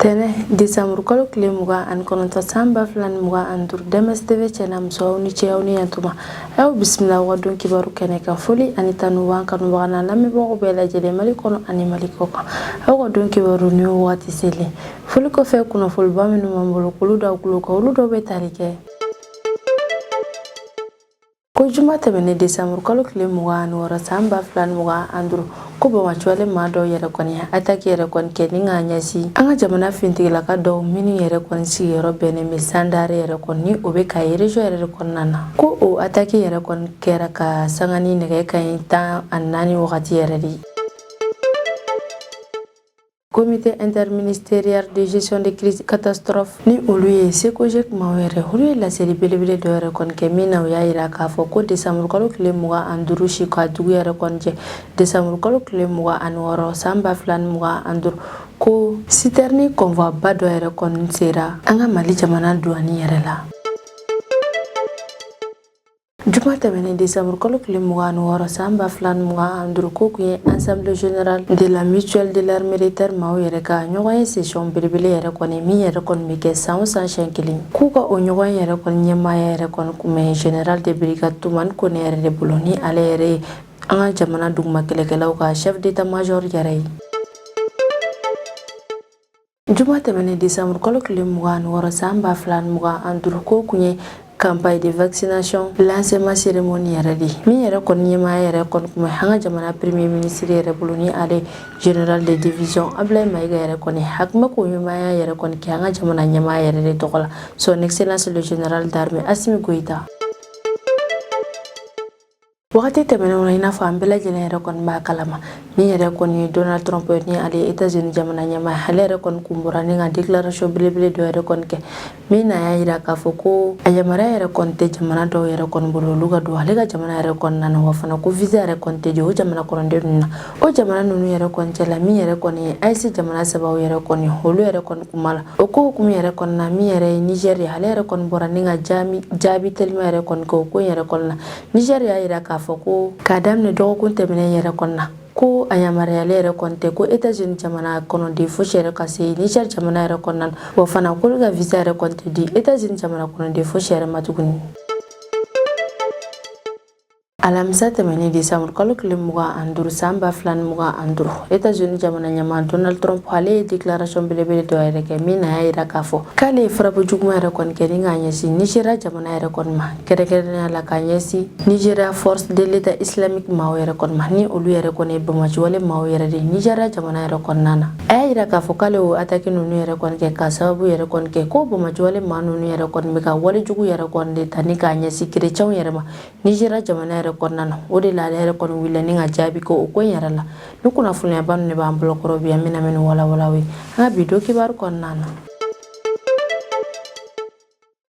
Tɛnɛ desanburukalo tile 29 san 2025, DMS TV cɛ n'a muso, aw ni ce, aw ni yantuma. Aw bisimila aw ka don kibaru kɛnɛ kan. Foli ani tanu b'an kanubaga n'a lamɛnbagaw bɛɛ lajɛlen, Mali kɔnɔ ani Mali kɔ kan. Aw ka don kibaru ni wagati selen, foli kɔfɛ, kunnafoniba minnu b'an bolo k'olu da kulo kan, olu dɔw bɛ tali kɛ ko juma tɛmɛnen desanburukalo tile 26 san 2025, ko banbaanciwale maa dɔw yɛrɛ kɔni ataki yɛrɛ kɔni kɛ ni k'a ɲɛsin an ka jamana finitigilaka dɔw minnu yɛrɛ kɔni sigiyɔrɔ bɛnnen bɛ Sandare yɛrɛ kɔni, ni o bɛ Kayi région yɛrɛ de kɔnɔna na. Ko o ataki yɛrɛ kɔni kɛra ka sanga ni nɛgɛ kanɲɛ 14 wagati yɛrɛ de ye. Comité interministériel de gestion de crise catastrophe, ni olu ye COGEC maaw yɛrɛ, olu ye laseli belebele dɔ yɛrɛ kɔni kɛ, min na u y'a yira k'a fɔ ko desanburukalo tile 25 si ka dugu yɛrɛ kɔni jɛ desanburukalo tile 26 san 2025, ko sitɛrini convoi ba dɔ yɛrɛ kɔni sera an ka Mali jamana duwani yɛrɛ la. Juma tɛmɛnen desanburukalo tile 26 san 2025, ko kun ye Assemblée générale de la mutuelle de l'armée de terre maaw yɛrɛ ka ɲɔgɔn ye session belebele yɛrɛ kɔni, min yɛrɛ kɔni bɛ kɛ san o san siɲɛ kelen. K'u ka o ɲɔgɔn yɛrɛ kɔni ɲɛmaaya yɛrɛ kɔni kun bɛ général de brigade Tumani Kone yɛrɛ de bolo, ni ale yɛrɛ ye an ka jamana duguma kɛlɛkɛlaw ka chef d'état major yɛrɛ ye. Juma tɛmɛnen desanburukalo tile 26 san 2025, ko kun ye campagne de vaccination lancement cérémonie yɛrɛ de, min yɛrɛ kɔni ɲɛmaaya yɛrɛ kɔni kun bɛ an ka jamana premier ministre yɛrɛ bolo, ni ale général de division Ablaye Mayiga yɛrɛ kɔni. A tun bɛ k'o ɲɛmaaya yɛrɛ kɔni kɛ an ka jamana ɲɛmaa yɛrɛ de tɔgɔ la, son excellence le général d'armée Assimi Goïta. Wagati tɛmɛnenw na, i n'a fɔ an bɛɛ lajɛlen yɛrɛ kɔni b'a kalama, min yɛrɛ kɔni ye Donald Trump ye, ni ale ye États-Unis jamana ɲɛmaa, ale yɛrɛ kɔni kun bɔra ni ka déclaration belebele dɔ yɛrɛ kɔni kɛ, min na y'a yira k'a fɔ ko a yamaruya yɛrɛ kɔni tɛ jamana dɔw yɛrɛ kɔni bolo olu ka don ale ka jamana yɛrɛ kɔnɔna na. Wa fana ko visa yɛrɛ kɔni tɛ di o jamana kɔnɔden ninnu na. O jamana ninnu yɛrɛ kɔni cɛla, min yɛrɛ kɔni ye AES jamana sabaw yɛrɛ kɔni, olu yɛrɛ kɔni kun b'a la. O ko hukumu yɛrɛ kɔni na, min yɛrɛ ye Niger ye, ale yɛrɛ kɔni bɔra ni ka jaabi telima yɛrɛ kɔni kɛ o ko in yɛrɛ kɔni na. Niger y'a yira k'a fɔ ko k'a daminɛ dɔgɔkun tɛmɛnen yɛrɛ kɔni na, ko a yamaruyalen yɛrɛ kɔni tɛ ko États-Unis jamana kɔnɔden fosi yɛrɛ ka se Niger jamana yɛrɛ kɔnɔna na. Wa fana k'olu ka visa yɛrɛ kɔni tɛ di États-Unis jamana kɔnɔden fosi yɛrɛ ma tuguni. Alamisa tɛmɛnen desanburukalo tile 25 san 2025, États-Unis jamana ɲɛmaa Donald Trump, ale ye déclaration belebele dɔ yɛrɛ kɛ, min na y'a yira k'a fɔ k'ale ye frappe juguman yɛrɛ kɔni kɛ ni k'a ɲɛsin Nigeria jamana yɛrɛ kɔni ma, kɛrɛnkɛrɛnnenya la k'a ɲɛsin Nigeria Force de l'État islamique maaw yɛrɛ kɔni ma, ni olu yɛrɛ kɔni ye banbaanciwale maaw yɛrɛ de Nigeria jamana yɛrɛ kɔnɔna na. A y'a yira k'a fɔ k'ale y'o attaque ninnu yɛrɛ kɔni kɛ k'a sababu yɛrɛ kɔni kɛ ko banbaanciwale maa ninnu yɛrɛ kɔni bɛ ka wale jugu yɛrɛ kɔni de ta ni k'a ɲɛsin kerecɛnw yɛrɛ ma Nigeria jamana yɛrɛ kɔnɔna na. O de la ale yɛrɛ kɔni wulila ni ka jaabi kɛ o ko in yɛrɛ la. Ni kunnafoniyaba ninnu de b'an bolo kɔrɔ bi, an bɛna minnu walawala ye an ka bi don kibaru kɔnɔna na.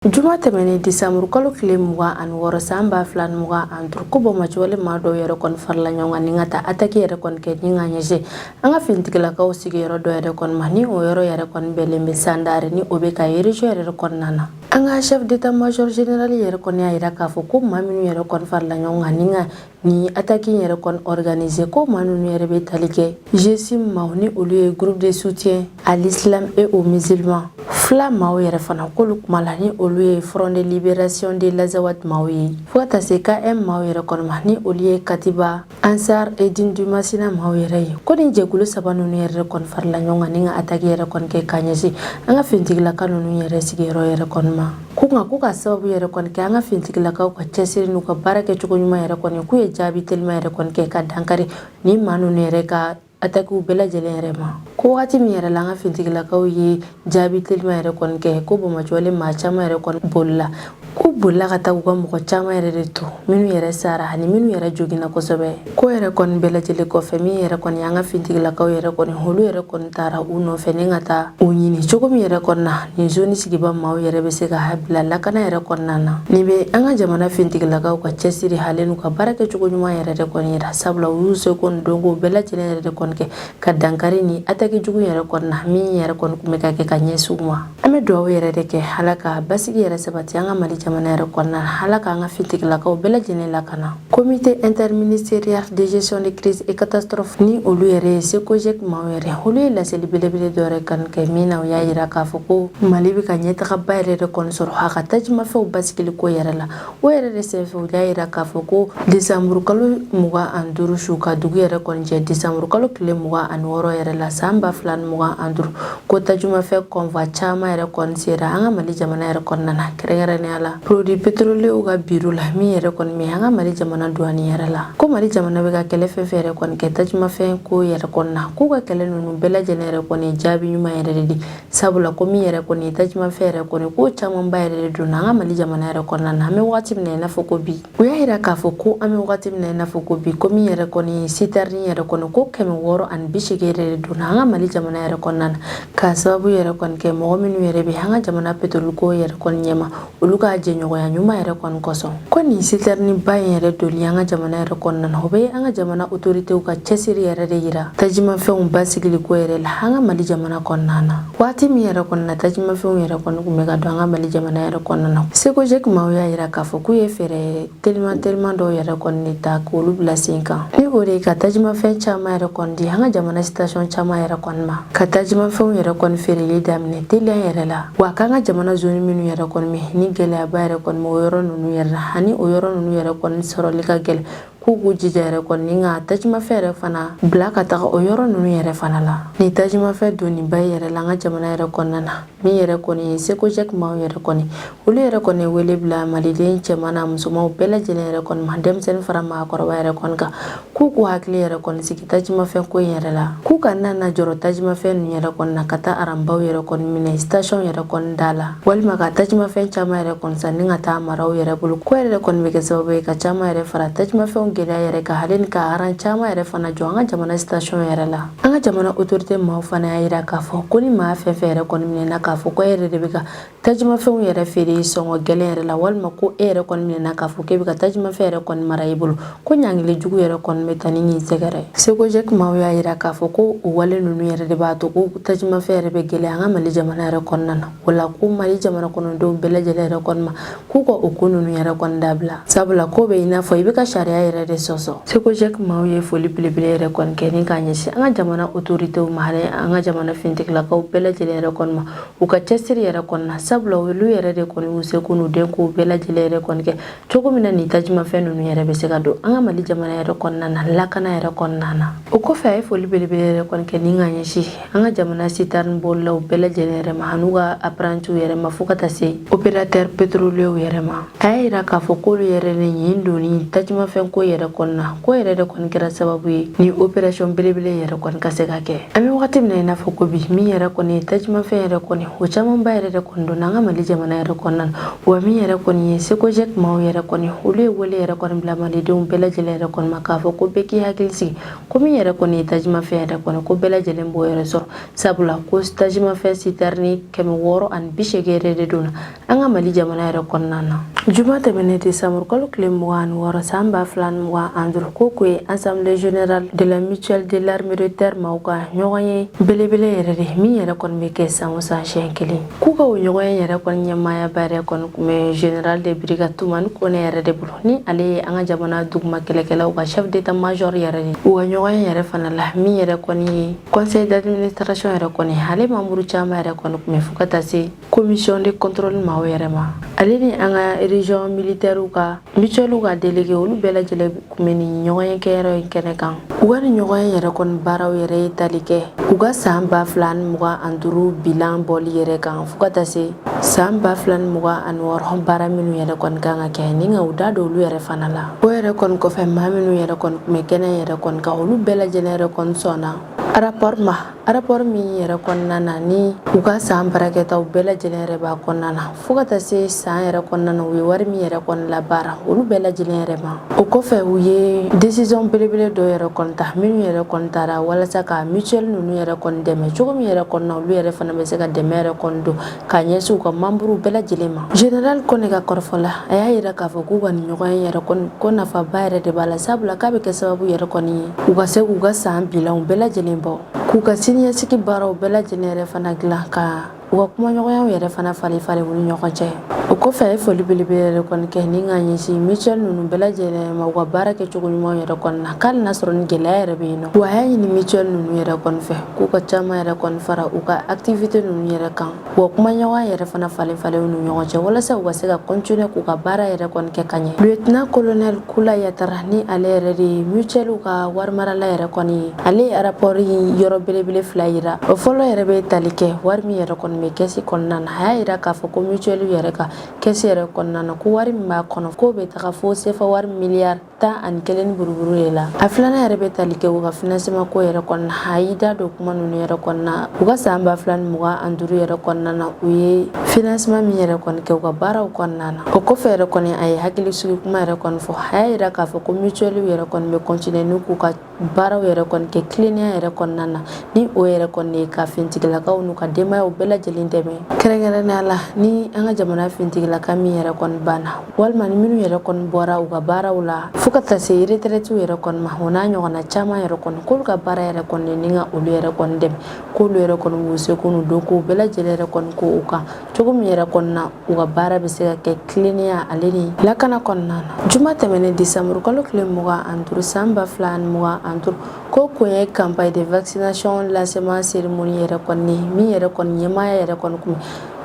Juma tɛmɛnen desanburukalo tile 26 san 2025, ko banbaanciwale maa dɔw yɛrɛ kɔni farala ɲɔgɔn kan ni ka taa ataki yɛrɛ kɔni kɛ ni ka ɲɛsin an ka finitigilakaw sigiyɔrɔ dɔ yɛrɛ kɔni ma, ni o yɔrɔ yɛrɛ kɔni bɛnnen bɛ Sandare, ni o bɛ Kayi région yɛrɛ kɔnɔna na. An ka chef d'état major général yɛrɛ kɔni y'a yira k'a fɔ ko maa minnu yɛrɛ kɔni farala ɲɔgɔn kan ni ka ni attaque in yɛrɛ kɔni organiser, ko maa ninnu yɛrɛ bɛ tali kɛ GSIM maaw, ni olu ye Groupe de soutien à l'islam et aux musulmans, FLA maaw yɛrɛ fana k'olu kuma la, ni olu ye Front de libération de l'Azawad maaw ye, fo ka taa se KM maaw yɛrɛ kɔni ma, ni olu ye Katiba Ansar Edin du Masina maaw yɛrɛ ye. Ko ni jɛkulu saba ninnu yɛrɛ kɔni farala ɲɔgɔn kan ni ka attaque yɛrɛ kɔni kɛ ka ɲɛsin an ka finitigilaka ninnu yɛrɛ sigiyɔrɔ yɛrɛ kɔni ma. Ko nka ko ka sababu yɛrɛ kɔni kɛ an ka finitigilakaw ka cɛsiri n'u ka baara kɛcogo ɲuman yɛrɛ kɔni, k'u ye jaabi telima yɛrɛ kɔni kɛ ka dankari ni maa ninnu yɛrɛ ka atakiw bɛɛ lajɛlen yɛrɛ ma. Ko wagati min yɛrɛ la an ka finitigilakaw ye jaabi telima yɛrɛ kɔni kɛ, ko banbaanciwale maa caman yɛrɛ kɔni bolila, k'u bolila ka taa u ka mɔgɔ caman yɛrɛ de to, minnu yɛrɛ sara ani minnu yɛrɛ joginna kosɛbɛ. Ko yɛrɛ kɔni bɛɛ lajɛlen kɔfɛ, min yɛrɛ kɔni an ka finitigilakaw yɛrɛ kɔni, olu yɛrɛ kɔni taara u nɔfɛ ni ka taa u ɲini cogo min yɛrɛ kɔni na nin zone sigiba maaw yɛrɛ bɛ se ka bila lakana yɛrɛ kɔnɔna na. Nin bɛ an ka jamana finitigilakaw ka cɛsiri hali n'u ka baara kɛcogo ɲuman yɛrɛ de kɔni yira, sabula u y'u seko ni dɔnko bɛɛ lajɛlen yɛrɛ de kɔni kɛ ka dankari ni ataki jugu yɛrɛ kɔni na, min yɛrɛ kɔni tun bɛ ka kɛ ka ɲɛsin u ma. An bɛ dugawu yɛrɛ de kɛ, Ala ka basigi yɛrɛ sabati an ka Mali jamana. jamana yɛrɛ kɔnɔna na. Ala k'an ka finitigilakaw bɛɛ lajɛlen lakana. Comité interministériel de gestion de crise et catastrophe, ni olu yɛrɛ ye SECOGEC maaw yɛrɛ, olu ye laseli belebele dɔ yɛrɛ kɔni kɛ, min na u y'a yira k'a fɔ ko Mali bɛ ka ɲɛtagaba yɛrɛ de kɔni sɔrɔ a ka tajimafɛnw basigili ko yɛrɛ la. O yɛrɛ de senfɛ, u y'a yira k'a fɔ ko desanburu kalo 25 su ka dugu yɛrɛ kɔni jɛ desanburu kalo tile 26 yɛrɛ la san 2025, ko tajumafɛn convoi caman yɛrɛ kɔni sera an ka Mali jamana yɛrɛ kɔnɔna na, kɛrɛnkɛrɛnnenya la produit pétrolier ka biro la, min yɛrɛ kɔni bɛ an ka Mali jamana douane yɛrɛ la. Ko Mali jamana bɛ ka kɛlɛ fɛn fɛn yɛrɛ kɔni kɛ tajumafɛn ko yɛrɛ kɔni na, k'u ka kɛlɛ ninnu bɛɛ lajɛlen yɛrɛ kɔni jaabi ɲuman yɛrɛ de di, sabula ko min yɛrɛ kɔni ye tajumafɛn yɛrɛ kɔni, ko camanba yɛrɛ de donna an ka Mali jamana yɛrɛ kɔnɔna na. An bɛ wagati min na i n'a fɔ ko bi, u y'a yira k'a fɔ ko an bɛ wagati min na i n'a fɔ ko bi, ko min yɛrɛ kɔni citerne yɛrɛ kɔni, ko 680 yɛrɛ de donna an ka Mali jamana yɛrɛ kɔnɔna na, k'a sababu yɛrɛ kɔni kɛ mɔgɔ minnu yɛrɛ bɛ an ka jamana pétrole ko yɛrɛ kɔni ɲɛma, olu ka jɛɲɔgɔnya ɲuman yɛrɛ kɔni kosɔn. Ko nin citerne ba in yɛrɛ doli an ka jamana yɛrɛ kɔnɔna na, o bɛ an ka jamana autoritéw ka cɛsiri yɛrɛ de yira tajimafɛnw basigili ko yɛrɛ la an ka Mali jamana kɔnɔna na. Waati min yɛrɛ kɔni na tajimafɛnw yɛrɛ kɔni tun bɛ ka don an ka Mali jamana yɛrɛ kɔnɔna na, SECOGEC maaw y'a yira k'a fɔ k'u ye fɛɛrɛ teliman teliman dɔw yɛrɛ kɔni de ta k'olu bila sen kan, ni o de ye ka tajimafɛn caman yɛrɛ kɔni di an ka jamana station caman yɛrɛ kɔni ma, ka tajimafɛnw yɛrɛ kɔni feereli daminɛ teliya yɛrɛ la. Wa k'an ka jamana zone minnu yɛrɛ kɔni bɛ ni gɛlɛyaba yɛrɛ kɔni bɛ o yɔrɔ ninnu yɛrɛ la, ani o yɔrɔ ninnu yɛrɛ kɔni sɔrɔli ka gɛlɛn, k'u k'u jija yɛrɛ kɔni ka tajumafɛn yɛrɛ fana bila ka taga o yɔrɔ ninnu yɛrɛ fana la. Ni tajumafɛn doniba yɛrɛ la an ka jamana yɛrɛ kɔnɔna na, min yɛrɛ kɔni ye SECOGEC maaw yɛrɛ kɔni, olu yɛrɛ kɔni wele bila maliden cɛman n'a musomanw bɛɛ lajɛlen yɛrɛ kɔni ma, denmisɛnnin fara maakɔrɔba yɛrɛ kɔni kan, k'u k'u hakili yɛrɛ kɔni sigi tajumafɛn ko in yɛrɛ la, k'u kana na jɔrɔ tajumafɛn ninnu yɛrɛ kɔni na ka taa aranbaw yɛrɛ kɔni minɛ station yɛrɛ kɔni da la, walima ka tajumafɛn caman yɛrɛ kɔni san ni ka taa mara u yɛrɛ bolo. Ko yɛrɛ kɔni bɛ kɛ sababu ye ka caman yɛrɛ fara tajumafɛnw gɛlɛya yɛrɛ kan, ale ni ka aran caman yɛrɛ fana jɔ an ka jamana station yɛrɛ la. An ka jamana autorité maaw fana y'a yira k'a fɔ ko ni maa fɛn fɛn yɛrɛ kɔni minɛna k'a fɔ ko e yɛrɛ de bɛ ka tajumafɛnw yɛrɛ feere sɔngɔ gɛlɛn yɛrɛ la, walima ko e yɛrɛ kɔni minɛna k'a fɔ k'e bɛ ka tajumafɛn yɛrɛ kɔni mara i bolo, ko ɲangili jugu yɛrɛ kɔni bɛ taa ni nin sɛgɛrɛ. SECOGEC maaw y'a yira k'a fɔ ko o wale ninnu yɛrɛ de b'a to ko tajumafɛn yɛrɛ bɛ gɛlɛya an ka Mali jamana yɛrɛ kɔnɔna na. O la, ko Mali jamana kɔnɔdenw bɛɛ lajɛlen yɛrɛ kɔni ma, k'u ka o ko ninnu yɛrɛ kɔni dabila, sabula ko bɛ i n'a fɔ i bɛ ka sariya yɛrɛ de sɔsɔ. SECOGEC maaw ye foli belebele yɛrɛ kɔni kɛ ni k'a ɲɛsin an ka jamana autoritéw ma, ani an ka jamana finitigilakaw bɛɛ lajɛlen yɛrɛ kɔni ma, u ka cɛsiri yɛrɛ kɔni na, sabula olu yɛrɛ de kɔni y'u seko n'u den k'u bɛɛ lajɛlen yɛrɛ kɔni kɛ cogo min na nin tajumafɛn ninnu yɛrɛ bɛ se ka don an ka Mali jamana yɛrɛ kɔnɔna na, lakana yɛrɛ kɔnɔna na. O kɔfɛ, a ye foli belebele yɛrɛ kɔni kɛ ni ka ɲɛsin an ka jamana citerne bolilaw bɛɛ lajɛlen yɛrɛ ma, an'u ka apprentis yɛrɛ ma, fo ka taa se opérateur pétrolier yɛrɛ ma. A y'a yira k'a fɔ k'olu yɛrɛ de nin donni tajumafɛn ko yɛrɛ kɔnɔna ko yɛrɛ de kɔni kɛra sababu ye ni opération belebele yɛrɛ kɔni ka se ka kɛ. An bɛ wagati min na i n'a fɔ ko bi, min yɛrɛ kɔni ye tajumafɛn yɛrɛ kɔni, o camanba yɛrɛ de kɔni donna an ka Mali jamana yɛrɛ kɔnɔna na. Wa min yɛrɛ kɔni ye SECOGEC maaw yɛrɛ kɔni, olu ye wele yɛrɛ kɔni bila malidenw bɛɛ lajɛlen yɛrɛ kɔni ma, k'a fɔ ko bɛɛ k'i hakili sigi, ko min yɛrɛ kɔni ye tajumafɛn yɛrɛ kɔni, ko bɛɛ lajɛlen b'o yɛrɛ sɔrɔ, sabula ko tajumafɛn citerne 680 yɛrɛ de donna an ka Mali jamana yɛrɛ kɔnɔna na juma tɛmɛnen décembre kalo tile 26 san 2025. Ko ye Assemblée générale de la mutuelle de l'armée de terre maaw ka ɲɔgɔn ye belebele yɛrɛ de, min yɛrɛ kɔni bɛ kɛ san o san siɲɛ kelen. K'u ka o ɲɔgɔn ye yɛrɛ kɔni ɲɛmaayaba yɛrɛ kɔni tun bɛ général de brigade Tumani Kone yɛrɛ de bolo, ni ale ye an ka jamana duguma kɛlɛkɛlaw ka chef d'état major yɛrɛ de. U ka ɲɔgɔn ye yɛrɛ fana la, min yɛrɛ kɔni ye conseil d'administration yɛrɛ kɔni, ale membre caman yɛrɛ kɔni tun bɛ, fo ka taa se commission de contrôle maaw yɛrɛ ma, ale ni an ka région militaire ka mutuelle ka délégué, olu bɛɛ lajɛlen tun bɛ nin ɲɔgɔn ye kɛyɔrɔ in kɛnɛ kan. U ka nin ɲɔgɔn ye yɛrɛ kɔni baaraw yɛrɛ ye tali kɛ u ka san 2025 bilan bɔli yɛrɛ kan, fo ka taa se san 2026 baara minnu yɛrɛ kɔni kan ka kɛ, ni ka u da don olu yɛrɛ fana la. O yɛrɛ kɔni kɔfɛ, maa minnu yɛrɛ kɔni tun bɛ kɛnɛ yɛrɛ kɔni kan, olu bɛɛ lajɛlen yɛrɛ kɔni sɔnna rapport ma, rapport min yɛrɛ kɔnɔna na ni u ka san baarakɛtaw bɛɛ lajɛlen yɛrɛ b'a kɔnɔna na, fo ka taa se san yɛrɛ kɔnɔna na u ye wari min yɛrɛ kɔni labaara, olu bɛɛ lajɛlen yɛrɛ ma. O kɔfɛ, u ye décision belebele dɔw yɛrɛ kɔni ta, minnu yɛrɛ kɔni taara walasa ka mutuelle ninnu yɛrɛ kɔni dɛmɛ cogo min yɛrɛ kɔnɔna, olu yɛrɛ fana bɛ se ka dɛmɛ yɛrɛ kɔni don ka ɲɛsin u ka membre bɛɛ lajɛlen ma. Général Kone ka kɔrɔfɔ la, a y'a yira k'a fɔ k'u ka nin ɲɔgɔn ye yɛrɛ kɔni, ko nafaba yɛrɛ de b'a la, sabula k'a bɛ kɛ sababu yɛrɛ kɔni ye u ka se k'u ka san bilanw bɛɛ lajɛlen bɔ, k'u ka siniɲɛsigi baaraw bɛɛ lajɛlen yɛrɛ fana dilan, ka u ka kumaɲɔgɔnyaw yɛrɛ fana falen falen u ni ɲɔgɔn cɛ. O kɔfɛ, a ye foli belebele yɛrɛ kɔni kɛ ni ka ɲɛsin mutuelle ninnu bɛɛ lajɛlen ma, u ka baara kɛ cogo ɲuman yɛrɛ kɔni na, k'ale n'a sɔrɔ ni gɛlɛya yɛrɛ bɛ yen nɔ. Wa a y'a ɲini mutuelle ninnu yɛrɛ kɔni fɛ k'u ka caman yɛrɛ kɔni fara u ka activité ninnu yɛrɛ kan, wa kumaɲɔgɔn yɛrɛ fana falen falen u ni ɲɔgɔn cɛ, walasa u ka se ka continuer k'u ka baara yɛrɛ kɔni kɛ ka ɲɛ. Lieutenant colonel Kula Yatara, ni ale yɛrɛ de ye mutuelle ka warimarala yɛrɛ kɔni ye, ale ye rapport yɔrɔ belebele fila yira. O fɔlɔ yɛrɛ bɛ tali kɛ wari min yɛrɛ kɔni bɛ kɛsi kɔnɔna na. A y'a yira k'a fɔ ko mutuelle yɛrɛ ka kɛsi yɛrɛ kɔnɔna na, ko wari min b'a kɔnɔ, k'o bɛ taga fo sefa wari miliyari 11 ni buruburu de la. A filanan yɛrɛ bɛ tali kɛ u ka financement ko yɛrɛ kɔnɔna. A y'i da don kuma ninnu yɛrɛ kɔnɔna, u ka san 2025 yɛrɛ kɔnɔna na, u ye financement min yɛrɛ kɔni kɛ u ka baaraw kɔnɔna na. O kɔfɛ yɛrɛ kɔni, a ye hakili sigi kuma yɛrɛ kɔni fɔ. A y'a yira k'a fɔ ko mutuelle yɛrɛ kɔni bɛ continuer n'u k'u ka baaraw yɛrɛ kɔni kɛ tilennenya yɛrɛ kɔnɔna na, ni o yɛrɛ kɔni ye ka finitigilakaw n'u ka denbayaw bɛɛ lajɛlen dɛmɛ, kɛrɛnkɛrɛnnenya la ni an ka jamana finitigilaka min yɛrɛ kɔni banna, walima ni minnu yɛrɛ kɔni bɔra u ka baaraw la fo ka taa se retraite yɛrɛ kɔni ma, o n'a ɲɔgɔnna caman yɛrɛ kɔni, k'olu ka baara yɛrɛ kɔni ni ka olu yɛrɛ kɔni dɛmɛ, k'olu yɛrɛ kɔni b'u seko n'u dɔnko bɛɛ lajɛlen yɛrɛ kɔni ko o kan cogo min yɛrɛ kɔni na, u ka baara bɛ se ka kɛ tilennenya ale ni lakana kɔnɔna na. Juma tɛmɛnen, décembre kalo tile 25 san 2025, ko kun ye campagne de vaccination lancement cérémonie yɛrɛ kɔni, min yɛrɛ kɔni ɲɛmaaya yɛrɛ kɔni kun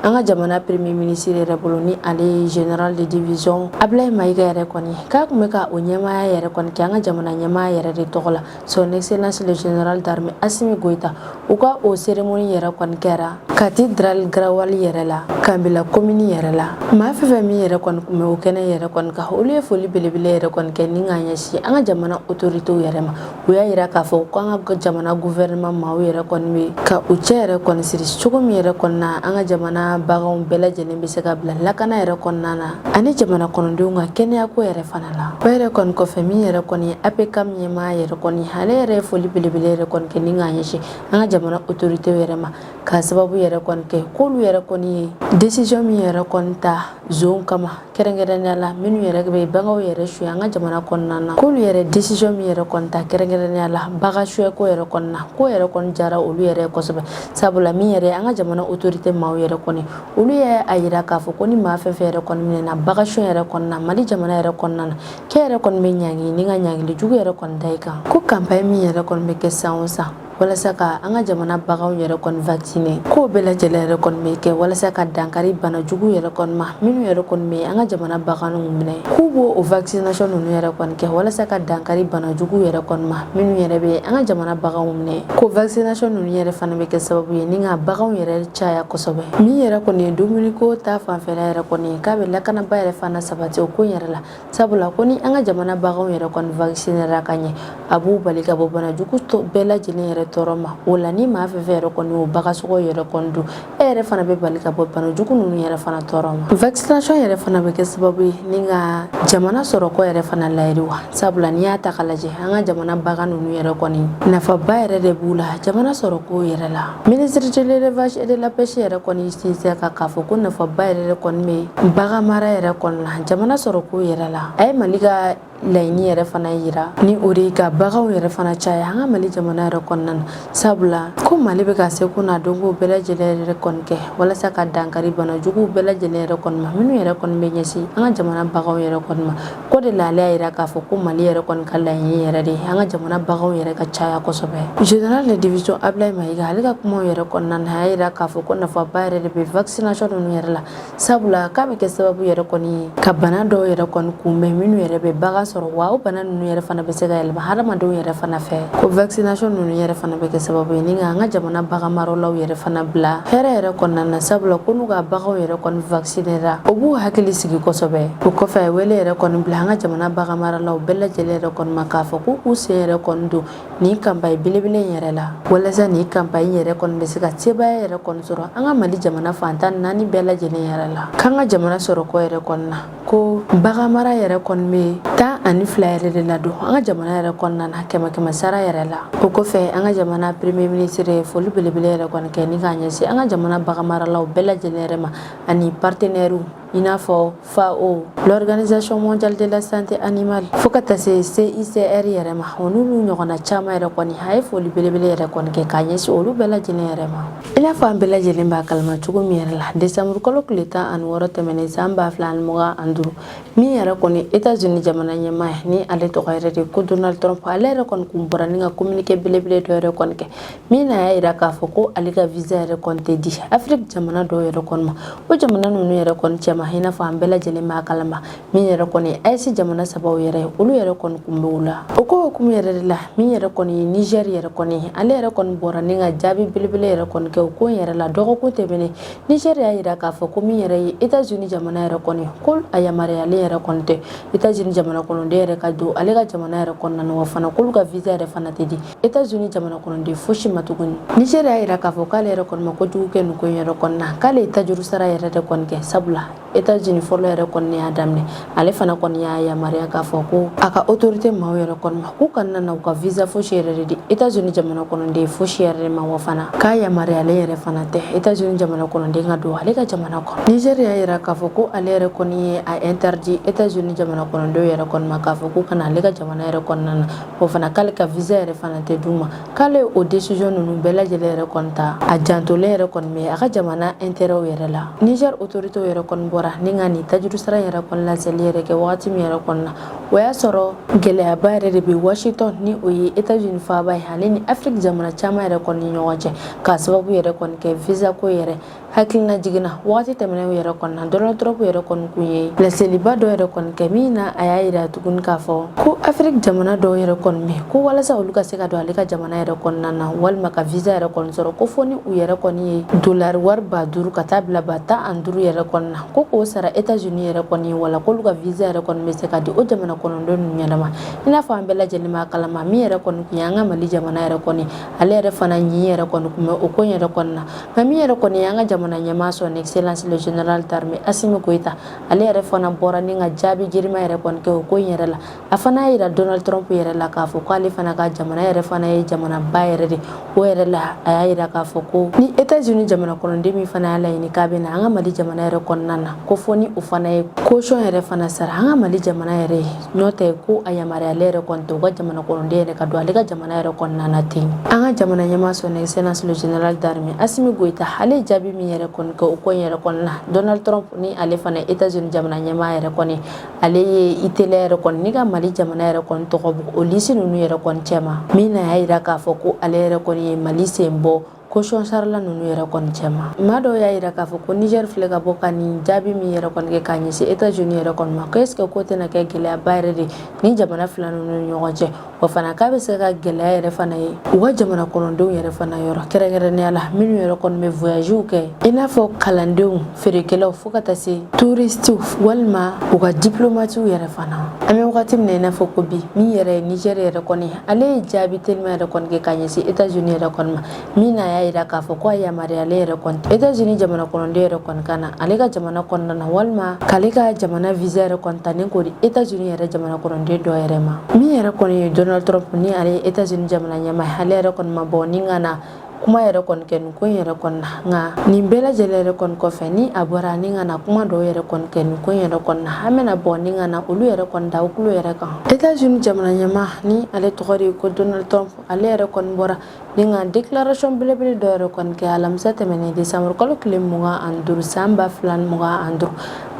an ka jamana premier ministre yɛrɛ bolo, ni ale ye général de division Ablaye Mayiga yɛrɛ kɔni, k'a tun bɛ ka o ɲɛmaaya yɛrɛ kɔni kɛ an ka jamana ɲɛmaaya yɛrɛ de tɔgɔ la, Son Excellence le général d'armée Assimi Goïta. U ka o cérémonie yɛrɛ kɔni kɛra cathédrale Garawali yɛrɛ la, Kanbila commune yɛrɛ la. Maa fɛn fɛn min yɛrɛ kɔni kun bɛ o kɛnɛ yɛrɛ kɔni kan, olu ye foli belebele yɛrɛ kɔni kɛ ni k'a ɲɛsin an ka jamana autorités yɛrɛ ma. U y'a yira k'a fɔ ko an ka jamana gouvernement maaw yɛrɛ kɔni bɛ ka u cɛ yɛrɛ kɔni siri cogo min yɛrɛ kɔni na, an ka jamana baganw bɛɛ lajɛlen bɛ se ka bila lakana yɛrɛ kɔnɔna na, ani jamana kɔnɔdenw ka kɛnɛyako yɛrɛ fana la. O yɛrɛ kɔni kɔfɛ, min yɛrɛ kɔni ye APCAM ɲɛmaa yɛrɛ kɔni, ale yɛrɛ ye foli belebele yɛrɛ kɔni kɛ ni k'a ɲɛsin an ka jamana autorité yɛrɛ ma, k'a sababu yɛrɛ kɔni kɛ k'olu yɛrɛ kɔni ye décision min yɛrɛ kɔni ta zon kama, kɛrɛnkɛrɛnnenya la minnu yɛrɛ bɛ baganw yɛrɛ suɲɛ an ka jamana kɔnɔna na, k'olu yɛrɛ décision min yɛrɛ kɔni ta kɛrɛnkɛrɛnnenya la bagan suɲɛ ko yɛrɛ kɔni na, k'o yɛrɛ kɔni jara olu yɛrɛ kosɛbɛ. Sabula min yɛrɛ an ka jamana autorité maaw yɛrɛ kɔni, olu y'a yira k'a fɔ ko ni maa fɛn fɛn yɛrɛ kɔni minɛna bagan suɲɛ yɛrɛ kɔnɔna Mali jamana yɛrɛ kɔnɔna na, k'e yɛrɛ kɔni bɛ ɲangi ni ka ɲangili jugu yɛrɛ kɔni da i kan. Ko campagne min yɛrɛ kɔni bɛ kɛ san o san walasa ka an ka jamana baganw yɛrɛ kɔni vacciner, k'o bɛɛ lajɛlen yɛrɛ kɔni bɛ kɛ walasa ka dankari bana jugu yɛrɛ kɔni ma minnu yɛrɛ kɔni bɛ an ka jamana baganw minɛ, k'u b'o o vaccination ninnu yɛrɛ kɔni kɛ walasa ka dankari bana jugu yɛrɛ kɔni ma minnu yɛrɛ bɛ an ka jamana baganw minɛ. Ko vaccination ninnu yɛrɛ fana bɛ kɛ sababu ye ni ka baganw yɛrɛ caya kosɛbɛ. Min yɛrɛ kɔni ye dumuniko ta fanfɛla yɛrɛ kɔni, k'a bɛ lakanaba yɛrɛ fana sabati o ko yɛrɛ la, sabula ko ni an ka jamana baganw yɛrɛ kɔni vaccinera ka ɲɛ, a b'u bali ka bɔ bana jugu bɛɛ lajɛlen yɛrɛ tɔɔrɔ ma. O la, ni maa fɛn fɛn yɛrɛ kɔni y'o bagan sogo yɛrɛ kɔni dun, e yɛrɛ fana bɛ bali ka bɔ bana jugu ninnu yɛrɛ fana tɔɔrɔ ma. Vaccination yɛrɛ fana bɛ kɛ sababu ye ni ka jamana sɔrɔko yɛrɛ fana layiriwa, sabula n'i y'a ta k'a lajɛ, an ka jamana bagan ninnu yɛrɛ kɔni, nafaba yɛrɛ de b'u la jamana sɔrɔko yɛrɛ la. Ministre de l'Élevage et de la Pêche yɛrɛ kɔni sinsin kan k'a fɔ ko nafaba yɛrɛ de kɔni bɛ bagan mara yɛrɛ kɔni la jamana sɔrɔko yɛrɛ la. A ye Mali ka laɲini yɛrɛ fana yira, ni o de ye ka baganw yɛrɛ fana caya an ka Mali jamana yɛrɛ kɔnɔna na, sabula ko Mali bɛ ka seko n'a dɔnko bɛɛ lajɛlen yɛrɛ kɔni kɛ walasa ka dankari bana juguw bɛɛ lajɛlen yɛrɛ kɔni ma minnu yɛrɛ kɔni bɛ ɲɛsin an ka jamana baganw yɛrɛ kɔni ma. Ko de la, ale y'a yira k'a fɔ ko Mali yɛrɛ kɔni ka laɲini yɛrɛ de ye an ka jamana baganw yɛrɛ ka caya kosɛbɛ. Général de division Ablaye Mayiga, ale ka kumaw yɛrɛ kɔnɔna na, a y'a yira k'a fɔ ko nafaba yɛrɛ de bɛ vaccination ninnu yɛrɛ la, sabula k'a bɛ kɛ sababu yɛrɛ kɔni ye ka bana dɔw yɛrɛ kɔni kunbɛn minnu yɛrɛ bɛ bagan sɔrɔ, wa o bana ninnu yɛrɛ fana bɛ se ka yɛlɛma hadamadenw yɛrɛ fana fɛ. Ko vaccination ninnu yɛrɛ fana bɛ kɛ sababu ye ni ka an ka jamana bagan maralaw yɛrɛ fana bila hɛrɛ yɛrɛ kɔnɔna na, sabula ko n'u ka baganw yɛrɛ kɔni vaccinera, o b'u hakili sigi kosɛbɛ. O kɔfɛ, a ye wele yɛrɛ kɔni bila an ka jamana bagan maralaw bɛɛ lajɛlen yɛrɛ kɔni ma, k'a fɔ k'u k'u sen yɛrɛ kɔni don nin campagne belebele in yɛrɛ la, walasa nin campagne yɛrɛ kɔni bɛ se ka sebaaya yɛrɛ kɔni sɔrɔ an ka Mali jamana fan 14 bɛɛ lajɛlen yɛrɛ la. K'an ka jamana sɔrɔ kɔ yɛrɛ kɔni na, ko bagan mara yɛrɛ kɔni bɛ 12 yɛrɛ de ladon an ka jamana yɛrɛ kɔnɔna na, kɛmɛ kɛmɛ sara yɛrɛ la. O kɔfɛ, an ka jamana premier ministre ye foli belebele yɛrɛ kɔni kɛ ni k'a ɲɛsin an ka jamana bagan maralaw bɛɛ lajɛlen yɛrɛ ma ani partenaires. I n'a fɔ FAO, l'Organisation mondiale de la santé animale, fo ka taa se CICR yɛrɛ ma, o n'olu ɲɔgɔnna caman yɛrɛ kɔni, a ye foli belebele yɛrɛ kɔni kɛ k'a ɲɛsin olu bɛɛ lajɛlen yɛrɛ ma. I n'a fɔ an bɛɛ lajɛlen b'a kalama cogo min yɛrɛ la, décembre kalo tile 16 tɛmɛnen san 2025, min yɛrɛ kɔni États-Unis jamana ɲɛmaa ye, ni ale tɔgɔ yɛrɛ de ko Donald Trump, ale yɛrɛ kɔni kun bɔra ni ka communiqué belebele dɔ yɛrɛ kɔni kɛ, min na y'a jira k'a fɔ ko ale ka visa yɛrɛ kɔni tɛ di Afiriki jamana dɔw yɛrɛ kɔni ma. O jamana ninnu yɛrɛ kɔni cɛma, i n'a fɔ an bɛɛ lajɛlen b'a kalama, min yɛrɛ kɔni AES jamana sabaw yɛrɛ, olu yɛrɛ kɔni kun bɛ o la. O ko hukumu yɛrɛ de la, min yɛrɛ kɔni ye Niger yɛrɛ kɔni, ale yɛrɛ kɔni bɔra ni ka jaabi belebele yɛrɛ kɔni kɛ o ko in yɛrɛ la. Dɔgɔkun tɛmɛnen, Niger y'a jira k'a fɔ ko min yɛrɛ ye États-Unis jamana yɛrɛ kɔni, ko a yamaruyalen yɛrɛ kɔni tɛ États-Unis jamana kɔnɔden yɛrɛ ka don ale ka jamana yɛrɛ kɔnɔna na, wa fana k'olu ka visa yɛrɛ fana tɛ di États-Unis jamana kɔnɔden fosi ma tuguni. Niger y'a jira k'a fɔ k'ale yɛrɛ kɔni ma kojugu kɛ nin ko in yɛrɛ kɔni na, k'ale ye tajuru sara yɛrɛ de kɔni kɛ, sabula États-Unis fɔlɔ yɛrɛ kɔni y'a daminɛ. Ale fana kɔni y'a yamaruya k'a fɔ ko a ka autorité maaw yɛrɛ kɔni ma k'u kana na u ka visa fosi yɛrɛ de di États-Unis jamana kɔnɔden fosi yɛrɛ de ma, wa fana k'a yamaruyalen yɛrɛ fana tɛ États-Unis jamana kɔnɔden ka don ale ka jamana kɔnɔ. Niger y'a jira k'a fɔ ko ale yɛrɛ kɔni ye a interdit États-Unis jamana kɔnɔdenw yɛrɛ kɔni ma k'a fɔ k'u kana ale ka jamana yɛrɛ kɔnɔna na, o fana k'ale ka visa yɛrɛ fana tɛ d'u ma, k'ale o décision ninnu bɛɛ lajɛlen yɛrɛ kɔni ta, a jantolen yɛrɛ kɔni bɛ a ka jamana intérêt yɛrɛ la. Niger autorité yɛrɛ kɔni bɔra ni ka nin tajuru sara yɛrɛ kɔni laseli yɛrɛ kɛ wagati min yɛrɛ kɔni na, o y'a sɔrɔ gɛlɛyaba yɛrɛ de bɛ Washington, ni o ye États-Unis faaba ye, ale ni Afrique jamana caman yɛrɛ kɔni ni ɲɔgɔn cɛ, k'a sababu yɛrɛ kɔni kɛ visa ko yɛrɛ. Hakilina jiginna wagati tɛmɛnenw yɛrɛ kɔni na, Donald Trump yɛrɛ kɔni kun ye laseliba dɔ yɛrɛ kɔni kɛ, min na a y'a jira tuguni k'a fɔ ko Afrique jamana dɔw yɛrɛ kɔni bɛ ko walasa olu ka se ka don ale ka jamana yɛrɛ kɔnɔna na walima ka visa yɛrɛ kɔni sɔrɔ, ko fo ni u yɛrɛ kɔni ye dolari wari 5000 ka taa bila 15,000 yɛrɛ kɔni na, ko k'o sara États-Unis yɛrɛ kɔni ye, wala k'olu ka visa yɛrɛ kɔni bɛ se ka di o jamana kɔnɔdenw ninnu yɛrɛ ma. I n'a fɔ an bɛɛ lajɛlen b'a kalama, min yɛrɛ kɔni kun ye an ka Mali jamana yɛrɛ kɔni, ale yɛrɛ fana ɲin yɛrɛ kɔni kun bɛ o ko in yɛrɛ kɔni na. Nka min yɛrɛ kɔni y'an ka jamana ɲɛmaa, son excellence le général d'armée Assimi Goïta, ale yɛrɛ fana bɔra ni ka jaabi girinma yɛrɛ kɔni kɛ o ko in yɛrɛ la. A fana y'a jira Donald Trump yɛrɛ la k'a fɔ k'ale fana ka jamana yɛrɛ fana ye jamanaba yɛrɛ de. O yɛrɛ la, a y'a jira k'a fɔ ko ni États-Unis jamana kɔnɔden min fana y'a laɲini k'a bɛ na an ka Mali jamana yɛrɛ kɔnɔna na, ko fo ni o fana ye caution yɛrɛ fana sara an ka Mali jamana yɛrɛ ye, n'o tɛ ko a yamaruyalen yɛrɛ kɔni tɛ u ka jamana kɔnɔden yɛrɛ ka don ale ka jamana yɛrɛ kɔnɔna na ten. An ka jamana ɲɛmaa, son excellence le général d'armée Assimi Goïta, ale ye jaabi min yɛrɛ kɔni kɛ o ko in yɛrɛ kɔni na, Donald Trump ni ale fana États-Unis jamana ɲɛmaa yɛrɛ kɔni, ale ye i teliya yɛrɛ kɔni ni ka Mali jamana yɛrɛ kɔni tɔgɔ bɔ o lisi ninnu yɛrɛ kɔni cɛma, min na y'a jira k'a fɔ ko ale yɛrɛ kɔni ye Mali sen bɔ caution sarala ninnu yɛrɛ kɔni cɛma. Maa dɔw y'a jira k'a fɔ ko Niger filɛ ka bɔ ka nin jaabi min yɛrɛ kɔni kɛ k'a ɲɛsin États-Unis yɛrɛ kɔni ma, ko est ce que ko tɛna kɛ gɛlɛyaba yɛrɛ de ni jamana fila ninnu ni ɲɔgɔn cɛ, wa fana k'a bɛ se ka gɛlɛya yɛrɛ fana ye u ka jamana kɔnɔdenw yɛrɛ fana yɔrɔ, kɛrɛnkɛrɛnnenya la minnu yɛrɛ kɔni bɛ voyagew kɛ, i n'a fɔ kalandenw, feerekɛlaw, fo ka taa se touristew walima u ka diplomatew yɛrɛ fana. An bɛ wagati min na i n'a fɔ ko bi, min yɛrɛ ye Niger yɛrɛ kɔni, ale ye jaabi telima yɛrɛ kɔni kɛ k'a ɲɛsin États-Unis yɛrɛ kɔni ma, min na y'a jira k'a fɔ ko a yamaruyalen yɛrɛ kɔni États-Unis jamana kɔnɔden yɛrɛ kɔni ka na ale ka jamana kɔnɔna na, walima k'ale ka jamana visa yɛrɛ kɔni ta ni k'o di États-Unis yɛrɛ jamana kɔnɔden dɔ yɛrɛ ma. Min yɛrɛ kɔni ye Donald Trump, ni ale ye États-Unis jamana ɲɛmaa ye, ale yɛrɛ kɔni ma bɔ ni ka na kuma yɛrɛ kɔni kɛ nin ko in yɛrɛ kɔni na. Nka nin bɛɛ lajɛlen yɛrɛ kɔni kɔfɛ, ni a bɔra ni ka na kuma dɔw yɛrɛ kɔni kɛ nin ko in yɛrɛ kɔni na, an bɛna bɔ ni ka na olu yɛrɛ kɔni da kulo yɛrɛ kan. États-Unis jamana ɲɛmaa, ni ale tɔgɔ de ye ko Donald Trump, ale yɛrɛ kɔni bɔra ni ka déclaration belebele dɔ yɛrɛ kɔni kɛ alamisa tɛmɛnen, décembre kalo tile 25 san 2025.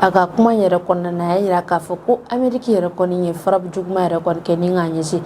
A ka kuma yɛrɛ kɔnɔna na, a y'a jira k'a fɔ ko Amérique yɛrɛ kɔni ye frappe juguman yɛrɛ kɔni kɛ ni k'a ɲɛsin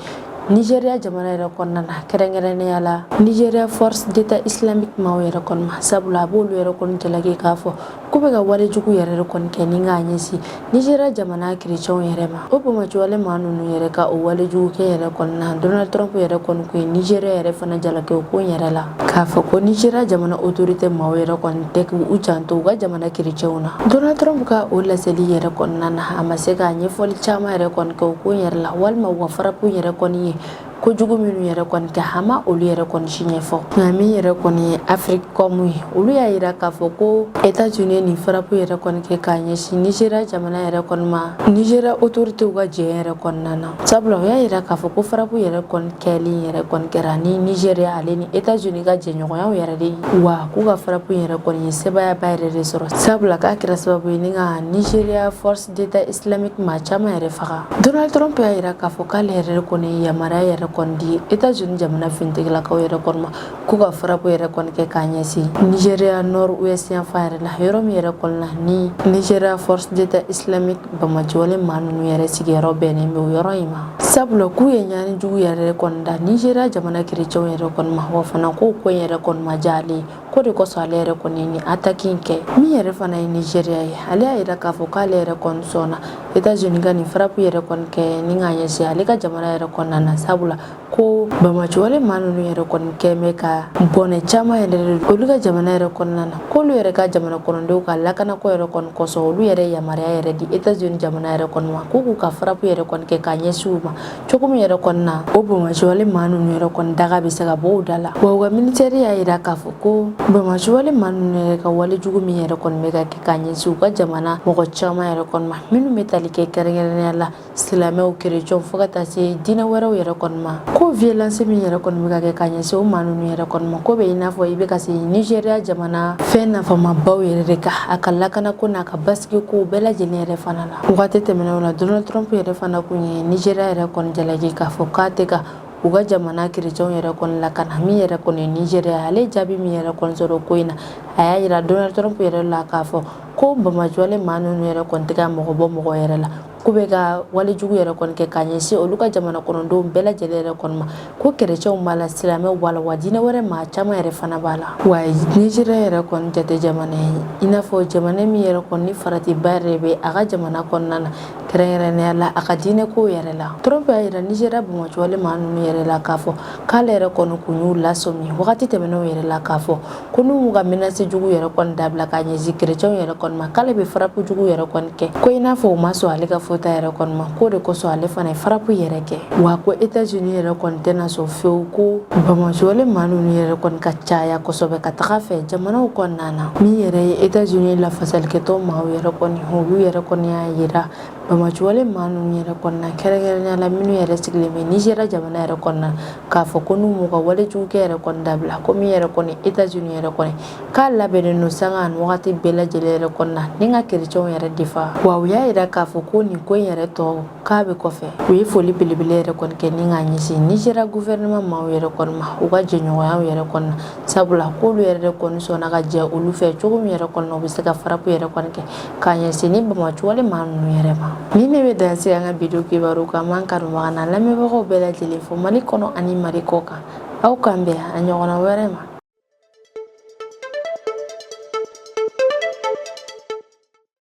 Nigeria jamana yɛrɛ kɔnɔna na, kɛrɛnkɛrɛnnenya la Nigeria Force d'État Islamique maaw yɛrɛ kɔni ma, sabula a b'olu yɛrɛ kɔni jalaki k'a fɔ k'u bɛ ka wale jugu yɛrɛ de kɔni kɛ ni k'a ɲɛsin Nigeria jamana kerecɛnw yɛrɛ ma. O banbaanciwale maa ninnu yɛrɛ ka o wale jugu kɛ yɛrɛ kɔni na, Donald Trump yɛrɛ kɔni kun ye Nigeria yɛrɛ fana jalaki o ko yɛrɛ la, k'a fɔ ko Nigeria jamana autorité maaw yɛrɛ kɔni tɛ k'u janto u ka jamana kerecɛnw na. Donald Trump ka o laseli yɛrɛ kɔnɔna na, a ma se ka ɲɛfɔli caman yɛrɛ kɔni kɛ o ko yɛrɛ la, walima u ka frappe yɛrɛ kɔni ye Kojugu minnu yɛrɛ kɔni kɛ, a ma olu yɛrɛ kɔni si ɲɛfɔ. Nka min yɛrɛ kɔni ye Africom ye, olu y'a yira k'a fɔ ko États-Unis ye nin frappe yɛrɛ kɔni kɛ k'a ɲɛsin Nigeria jamana yɛrɛ kɔni ma, Nigeria autorités ka jɛn yɛrɛ kɔnɔna na, sabula u y'a yira k'a fɔ ko frappe yɛrɛ kɔni kɛli yɛrɛ kɔni kɛra ni Nigeria ale ni États-Unis ka jɛɲɔgɔnyaw yɛrɛ de ye. Wa k'u ka frappe yɛrɛ kɔni ye sebaayaba yɛrɛ de sɔrɔ, sabula k'a kɛra sababu ye ni ka Nigeria Force d'État islamique maa caman yɛrɛ faga. Donald Trump y'a yira k'a fɔ k'ale yɛrɛ kɔni ye yamaruya yɛrɛ kɔni di États-Unis jamana finitigilakaw yɛrɛ kɔni ma k'u ka frappe yɛrɛ kɔni kɛ k'a ɲɛsin Nigeria nord ouest yanfan yɛrɛ la, yɔrɔ min yɛrɛ kɔni la ni Nigeria Force d'État islamique banbaanciwale maa ninnu yɛrɛ sigiyɔrɔ bɛnnen bɛ o yɔrɔ in ma, sabula k'u ye ɲani jugu yɛrɛ kɔni da Nigeria jamana kerecɛnw yɛrɛ kɔni ma. Wa fana k'o ko in yɛrɛ kɔni ma diya ale ye, k'o de kosɔn ale yɛrɛ kɔni ye nin attaque in kɛ. Min yɛrɛ fana ye Nigeria ye, ale y'a yira k'a fɔ k'ale yɛrɛ kɔni sɔnna États-Unis ka nin frappe yɛrɛ kɔni kɛ ni k'a ɲɛsin ale ka jamana yɛrɛ kɔnɔna na, sabula ko banbaanciwale maa ninnu yɛrɛ kɔni kɛ bɛ ka bɔnɛ caman yɛrɛ de olu ka jamana yɛrɛ kɔnɔna na, k'olu yɛrɛ ka jamana kɔnɔdenw ka lakanako yɛrɛ kɔni kosɔn, olu yɛrɛ yamaruya yɛrɛ di États-Unis jamana yɛrɛ kɔni ma k'u k'u ka frappe yɛrɛ kɔni kɛ k'a ɲɛsin u ma cogo min yɛrɛ kɔni na, o banbaanciwale maa ninnu yɛrɛ kɔni daga bɛ se ka bɔ u da la. Wa u ka militaire y'a yira k'a fɔ ko banbaanciwale maa ninnu yɛrɛ ka wale jugu min yɛrɛ kɔni bɛ ka kɛ k'a ɲɛsin u ka jamana mɔgɔ caman yɛrɛ kɔni ma, minnu bɛ tali kɛ kɛrɛnkɛrɛnnenya la silamɛw, kerecɛnw, fo ka taa se diinɛ wɛrɛw yɛrɛ kɔni ma, ko violence min yɛrɛ kɔni bɛ ka kɛ k'a ɲɛsin o maa ninnu yɛrɛ kɔni ma, ko bɛ i n'a fɔ i bɛ ka se Nigeria jamana fɛn nafamabaw yɛrɛ de kan, a ka lakanako n'a ka basigi ko bɛɛ lajɛlen yɛrɛ fana la. Wagati tɛmɛnenw na, Donald Trump yɛrɛ fana kun ye Nigeria yɛrɛ kɔni jalaki k'a fɔ k'a tɛ ka u ka jamana kerecɛnw yɛrɛ kɔni lakana. Min yɛrɛ kɔni ye Nigeria, ale jaabi min yɛrɛ kɔni sɔrɔ ko in na, a y'a yira Donald Trump yɛrɛ la k'a fɔ ko banbaanciwale maa ninnu yɛrɛ kɔni tɛ ka mɔgɔ bɔ mɔgɔ yɛrɛ la, k'u bɛ ka walejugu yɛrɛ kɔni kɛ k'a ɲɛsin olu ka jamana kɔnɔdenw bɛɛ lajɛlen yɛrɛ kɔni ma, ko kerecɛnw b'a la, silamɛw b'a la, wa diinɛ wɛrɛ maa caman yɛrɛ fana b'a la. Wa Nigeria yɛrɛ kɔni jate jamana ye i n'a fɔ jamana min yɛrɛ kɔni ni faratiba yɛrɛ bɛ a ka jamana kɔnɔna na, kɛrɛnkɛrɛnnenya la a ka diinɛ ko yɛrɛ la. Trump y'a yira Nigeria banbaanciwale maa ninnu yɛrɛ la k'a fɔ k'ale yɛrɛ kɔni kun y'u lasɔmi wagati tɛmɛnenw yɛrɛ la k'a fɔ ko n'u m'u ka menace jugu yɛrɛ kɔni dabila k'a ɲɛsin kerecɛnw yɛrɛ kɔni ma, k'ale bɛ frappe jugu yɛrɛ kɔni kɛ, ko i n'a fɔ u ma sɔn ale ka fɔta yɛrɛ kɔni ma, k'o de kosɔn ale fana ye frappe yɛrɛ kɛ. Wa ko États-Unis yɛrɛ kɔni tɛna sɔn fewu ko banbaanciwale maa ninnu yɛrɛ kɔni ka caya kosɛbɛ ka taga fɛ jamanaw kɔnɔna na. Min yɛrɛ ye États-Unis lafasalikɛtɔn maaw yɛrɛ kɔni, olu yɛrɛ kɔni y'a yira banbaanciwale maa ninnu yɛrɛ kɔni na, kɛrɛnkɛrɛnnenya la minnu yɛrɛ sigilen bɛ Nigeria jamana yɛrɛ kɔnɔna na, k'a fɔ ko n'u m'u ka walejugukɛ yɛrɛ kɔni dabila, ko min yɛrɛ kɔni États-Unis yɛrɛ kɔni k'a labɛnnen don sanga ani wagati bɛɛ lajɛlen yɛrɛ kɔni na ni ka kerecɛnw yɛrɛ defa. Wa u y'a yira k'a fɔ ko nin ko in yɛrɛ tɔ k'a bɛ kɔfɛ. U ye foli belebele yɛrɛ kɔni kɛ ni k'a ɲɛsin Nigeria gouvernement maaw yɛrɛ kɔni ma, u ka jɛɲɔgɔnyaw yɛrɛ kɔni na, sabula k'olu yɛrɛ de kɔni sɔnna ka jɛ olu fɛ cogo min yɛrɛ kɔni na, u bɛ se ka frappe yɛrɛ kɔni kɛ k'a ɲɛsin ni banbaanciwale maa ninnu yɛrɛ ma. Nin de bɛ dan sigi an ka bi don kibaru kan. An kanubaga n'an lamɛnbagaw bɛɛ lajɛlen fo Mali kɔnɔ ani Mali kɔ kan. Aw k'an bɛn a ɲɔgɔnna wɛrɛ ma.